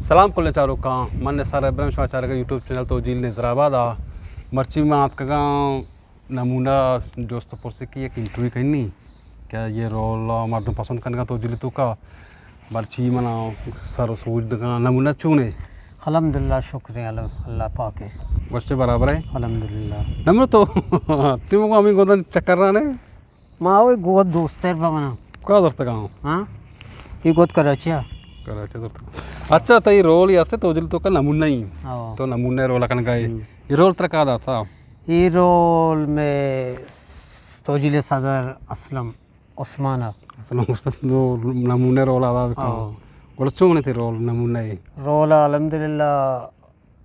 سلام کلیں چاروکاں، من نثار ابراہیم، شما چارگ ءَ یوٹیوب چینل توجیل نظر آباد ءَ۔ مرچی ما آتکگاں نمونہ جست ءُ پرسے کہ یک انٹرویو کنی کہ یہ رول ءَ مردم پسند کنگا توجیل توکا۔ مرچی منا سر ءُ سوج دگاں نمونہ چونے؟ الحمدللہ، شکر ایں، الم-، اللہ پاک ایں۔ گوشتے برابر ایں؟ الحمدللہ۔ نمونہ تو ٹیم کو ہمیں گودن چکر رانے؟ ما وی گوت دوستر بہ منا۔ کجا درتگاں؟ ہاں؟ یہ گوت کراچی ءَ۔ کراچی درتگاں۔ اچھا، تئی رول یہ است توجیل توکا نمونہ ایں۔ ہاں۔ تو نمونہ رول کنگا ئے۔ ہم۔ یہ رول ترا کجا داتا؟ یہ رول میں توجیل صدر اسلم عثمان ءَ۔ اسلم عثمان تو نمونہ رول ادا بکن۔ ہاں۔ گڑا چون تئی رول نمونہ ایں؟ رول الحمدللہ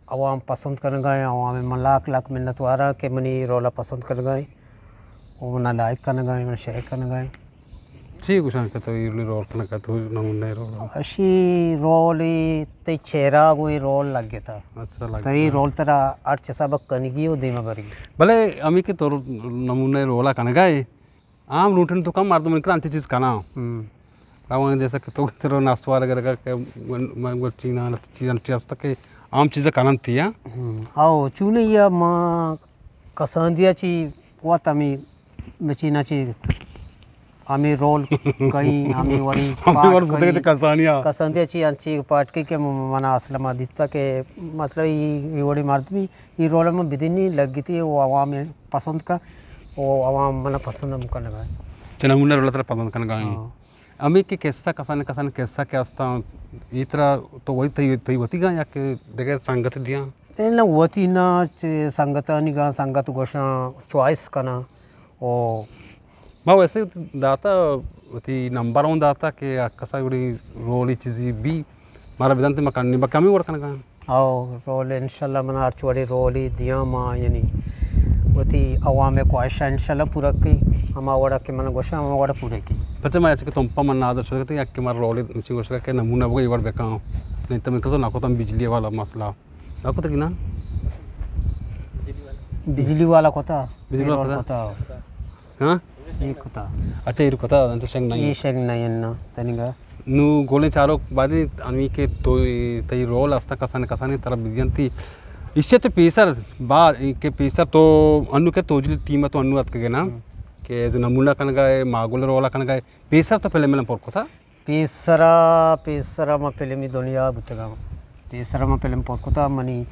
عوام پسند کنگا ایں، عوام من لاکھ لاکھ منت وار آں کہ منی رول ءَ پسند کنگا ایں، او منا لائک کنگا ایں، منا شیئر کنگا ایں۔ چی گوشاں کہ تو ایرلی رول کنگا، تو نمونہ رول؟ اشی رول تئی چہرہ گوں اے رول لگتا۔ اچھا، لگتا۔ تئی رول ترا ہر چیز سبق کنگی و دیما برگی۔ بلے ہمیں کہ تو نمونہ رول کنگا ئے، عام روٹین توکا مردم انکر انتی چیز کناں۔ ہم۔ روان جیسا کہ تو تیرو ناسوار اگر کہ من، من گوشت چیزاں، چیزاں چی ہستا کہ عام چیزاں کنن تھی، ہاں؟ ہم۔ او، چونی یا ما کساندیا چی وت ہمیں مچینا چی ہمیں رول کئی، ہمیں وڑی ہمیں پاٹ وڑ بوتگ کئی۔ کسانیا۔ کساندیا چی انچی پاٹ کئی کہ منا اسلم دیتا کہ مطلب یہ، یہ وڑی مرد بھی یہ رول من بدینی لگتی، وہ عوام پسند کا، وہ عوام منا پسند ہم کنگا۔ چہ نمونہ رول ترا پسند کنگا ایں۔ ہاں۔ ہمیں کہ قصہ کسان کسان قصہ کہ استاں، یہ ترا تو وہی تئی، تئی وتی گا یا کہ دگہ سنگت دیاں؟ اے نہ وتی نہ، چہ سنگتانی گا، سنگت گوشاں، چوائس کناں۔ او۔ ما ویسے داتا، وتی نمبر ہوں داتا کہ کسا گڑی رولی چیزی بھی مارا بدنت ما کنی، بلکہ ہمیں وڑ کنگا۔ او، رول انشاءاللہ من ہرچ وڑی رولی دیاں ما، یعنی وتی عوام خواہشاں انشاءاللہ پورا کی، ہما وڑا کہ من گوشاں ہما وڑا پورا کی۔ پچے ما ایسے کہ تم پا من نادر شدہ کہ یک کہ مار رولی مچی گوشگا کہ نمونہ بگو یہ وڑ بکاں۔ نہیں تو من کسو نہ کتم بجلی والا مسئلہ۔ نہ کتگی نا؟ بجلی والا کتا۔ بجلی والا رول کتا۔ کتا۔ ہاں؟ یہ کتا۔ اچھا، ایر کتا، انت شنگ نہیں۔ یہ شنگ نہیں نا، تنگا۔ نو گولیں چاروک بادی انوی کہ تو تئی رول استا کسان کسانی طرف بدینتی۔ اس سے تو پیسر با کہ پیسر تو انو کہ توجیل ٹیم تو انو اتکگے نا، ہم۔ کہ ایز نمونہ کنگا ہے، ماگول رولا کنگا ہے۔ پیسر تو فلم ملن پر کتا؟ پیسرا، پیسرا ما فلمی دنیا بوتگاں۔ پیسرا ما فلم پر کتا، منی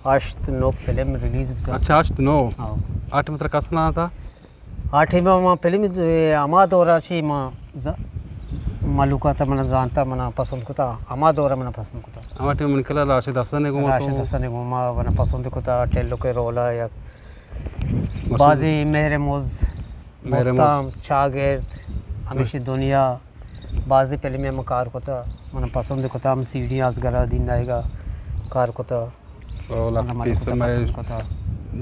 ہشت نو فلم ریلیز بوتا۔ اچھا، ہشت نو؟ ہاں۔ آ ٹائم ترا کس نہ آتا؟ آ ٹائم ما فلم، اے، ہما دورا چی ما ز-، ملوکا تا منا زانتا، منا پسند کتا، ہما دورا منا پسند کتا۔ ہما ٹائم من کلا راشد حسن گوما تو؟ راشد حسن گوما منا پسند کتا، ٹیلو کے رولا یا بس۔ بازی مہر مز، مہر مز۔ بہتام، چاگرد، ہمیشی دنیا، بازی فلمے ہم کار کتا، من پسند کتا، ہم سی ڈی اصغر دین نائگا کار کتا۔ او، من لک پیسر کتا، میں پسند کتا۔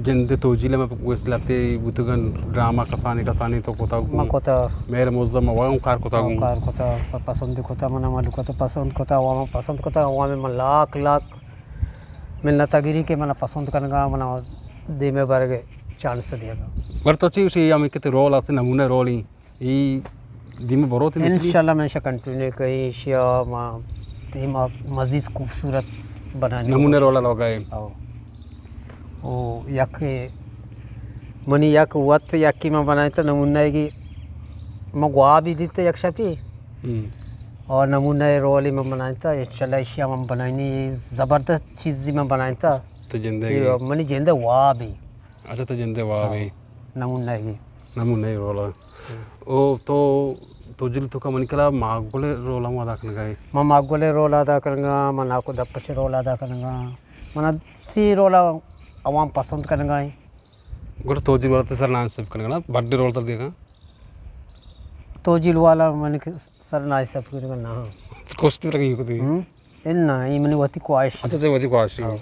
جند توجیل میں وسلتے بوتگن ڈرامہ کسانی کسانی تو کتا گو۔ ما کتا۔ مہر مز ما وام کار کتا گو۔ کار کتا، پسند کتا، من ملوکا تو پسند کتا، عوام پسند کتا، عوام من لاکھ لاکھ منت گری کہ منا پسند کنگا، منا دیمے برگ چانس دیگا۔ ور تو چی گوشی، ہمیں کتے رول اسے نمونہ رول ایں، ای دیمے بروت مچلی؟ انشاءاللہ من شا کنٹینیو کئی، شیا ما دیما مزید خوبصورت بنانی نمونہ کوشش رول کن۔ لوگا ہے۔ او۔ او یک منی یک وت یکی من بنائیں تو نمونہ گی من گوا بھی دیتے یک شپی۔ ہم۔ اور نمونہ رولی من بنائیں تو انشاءاللہ اشیا من بنائیں، زبردست چیزی من بنائیں تا۔ تو جندے یہ گی؟ منی جندے واب ایں۔ اچھا، تو جندے واب ایں۔ ہاں۔ نمونہ گی۔ نمونہ رول۔ ہم۔ او تو، توجیل توکا منی کلا ماگل رول ہم ادا کنگا ہے۔ ما ماگل رول ادا کنگا، ما ناکو دپش رول ادا کنگا۔ منا سی رول عوام پسند کنگا ہے۔ گڑا توجیل والا تے سر ناانصافی کنگا نا، بڈے رول تر دیگا۔ توجیل والا من سر ناانصافی کنگا نا۔ کوشش رکھی کو دی۔ ہم۔ انا، ای منی وتی خواہش۔ اچھا، تئی وتی خواہش۔ ہاں۔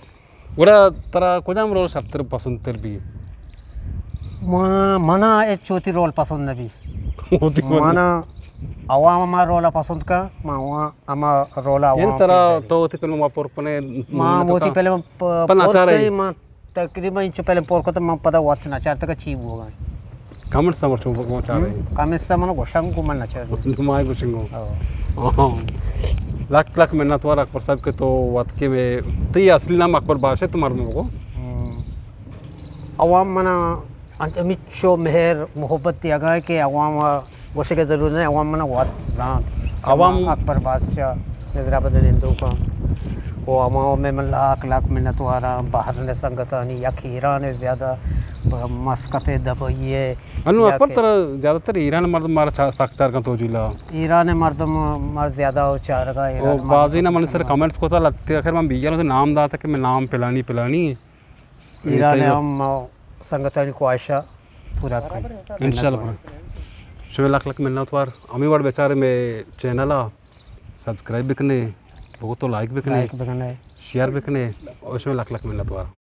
گڑا ترا کجام رول شرتر پسند تر بی؟ منا، منا اچ وتی رول پسند نہ بی۔ وتی رول؟ منا عوام ہما رول پسند کا، ما عوام، ہما رول یعنی عوام ترا پسند۔ تو وتی فلم ما پر کنے، ما تو وتی کا؟ فلم پ-، پر پر ناچار ہے۔ کئی ما تقریباً انچو فلم پر کتا، ما پدا وقت ناچار تک چی بوگا۔ کمنٹس ءَ مرچی چارے؟ کمنٹس ءَ من گوشنگ کو من نہ چارے۔ ما گوشنگ کو۔ ہاں۔ لک لک منت وار اکبر صاحب کہ تو وت کے میں، تئی اصلی نام اکبر بادشاہ تو مردم کو۔ ہم۔ عوام منا انت ہمچو مہر محبت دیگا ہے کہ عوام گوشگ ءِ ضرورت نہ، عوام منا وت زانت۔ عوام اکبر بادشاہ نظر آباد نندوکاں۔ او عوام ءَ من لاکھ لاکھ منت واراں، بہر ءِ سنگتانی، یک ایران ءَ زیادہ، مسقط ءَ، دبئی ءَ، انو یا اکبر کہ ترا زیادہ تر ایران ءِ مردم مارا چا-، سک چار کن تو جیلا۔ ایران ءِ مردم مارا زیادہ او چارگا، ایران او ءِ مردم بازی تو نا من سر سک کمنٹس کو تا لگتے، آخر من بیگا تو نام داتا کہ میں نام پلانی پلانی۔ ایران ءَ ہم سنگتانی خواہشا پورا کن۔ انشاءاللہ پورا۔ شمے لک لک منت وار۔ ہمے وڑ بچارے میں چینل ءَ سبسکرائب بکنے، بگو تو لائک بکنے، لائک بکنے۔ شیئر بکنے، اور شمے لک لک منت وار۔